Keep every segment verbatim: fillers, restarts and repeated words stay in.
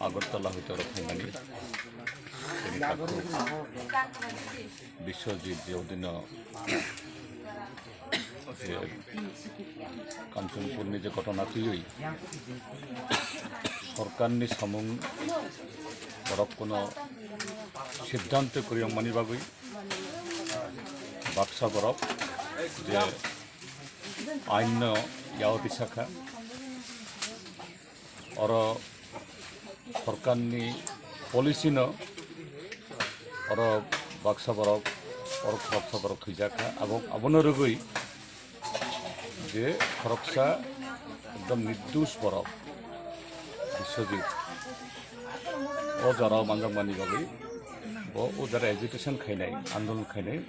Agartala hoite oro phaimani. Chini takhuk Biswajit je odino je Kanchanpurni je ghotona twiwi sorkarni samung borok kono siddhanto kwrwi wngmani bagwi baksa borok je ainno yago tisakha. Oro sorkarni policy no oro baksa borok, oro khoroksa borok thwijak kha. Abo, abono rwgwi je khoroksa ekdom nirdosh borok Biswajit o jorao manjakmani bagwi bo o jora agitation khainai, andolon khainai,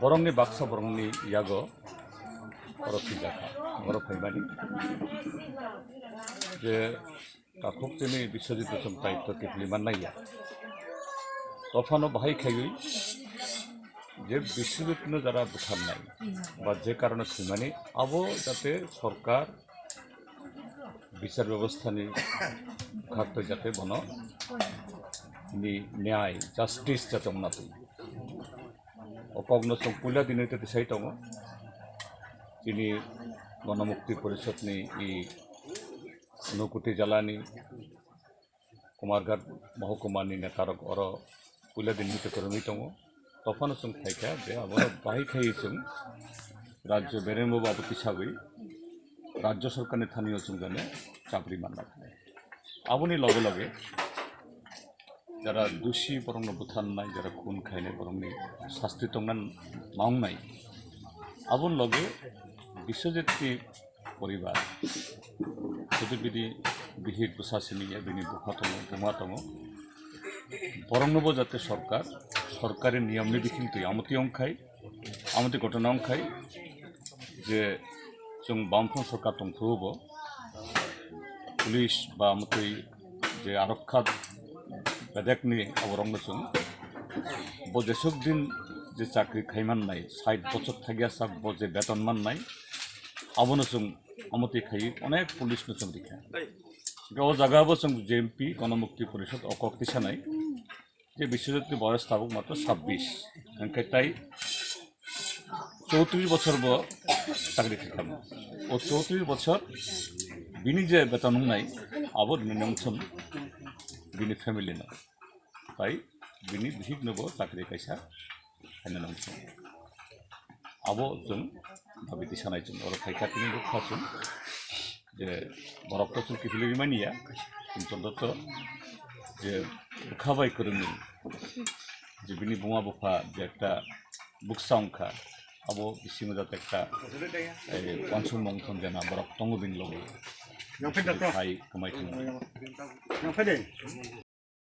borokni baksa borokni yago oro thwijak kha, oro phaimani je takhuk chini Biswajit Bosong daitto kiphilwi mannai ya. Tophano bahai khaiwi je Biswajitno jara butharnai ba je karone thwimani abo jate sorkar bichar bebosthani khaktwi jate bono ni nyai, justice jate wngna twi. O kokno chwng puila din hwnkhe tisai tongo. Chini Ganamukti Porishod ni i Unokoti jalani Kumarghat Mohokumani netarok oro puila din hwnkhe kwrwngwi tongo. Tophano chwng phaikha je abo bahai khaiwi chwng rajyo berembo babu tisagwi rajyo sorkarni thanio chwng jani chapri manna thani. Aboni loge loge jara dusi borokno butharnai, jara khun khainai borokni sasti tongna nangnai. Aboni loge Biswajit ni poribar, sudu bini bihik bwsa simi ya, bini bupha tongo, buma tongo, boroknobo jate sorkar, sorkari niyomni bisingtwi amotwi wngkhai, amotwi ghotona wngkhai je chwng Bamfront sorkar tongphuru bo police ba amotwi je arokha bedekni aborokno chwng bo jesuk din je chakri khai mannai, sait bochor thagya sak bo je beton mannai, abono chwng amotwi khai onek police no chwng rikha. Hwnkhe o jaga bo chwng J M P Ganamukti Porishod o kok tisanai je Biswajit ni boyos tabuk matro sabbish, hwnkhe tai chowtrish bochor bo chakri khaikha. O chowtrish bochor bini je beton wngnai abo rinani wngthun bini family no, tai bini bihik no bo chakri kaisa khaina nangkha. Abo chwng dabi tisanai chwng oro phaikha tini rwkha chwng je borok to chwng kiphilwi mani ya, chwng chondro to je bwkha bai kwrwngni je bini buma bupha je ekta buksa wngkha, abo bisingo jate ekta, eh, uansukmung thon jena borok tongo bini logi. Hai kwmai thangwi.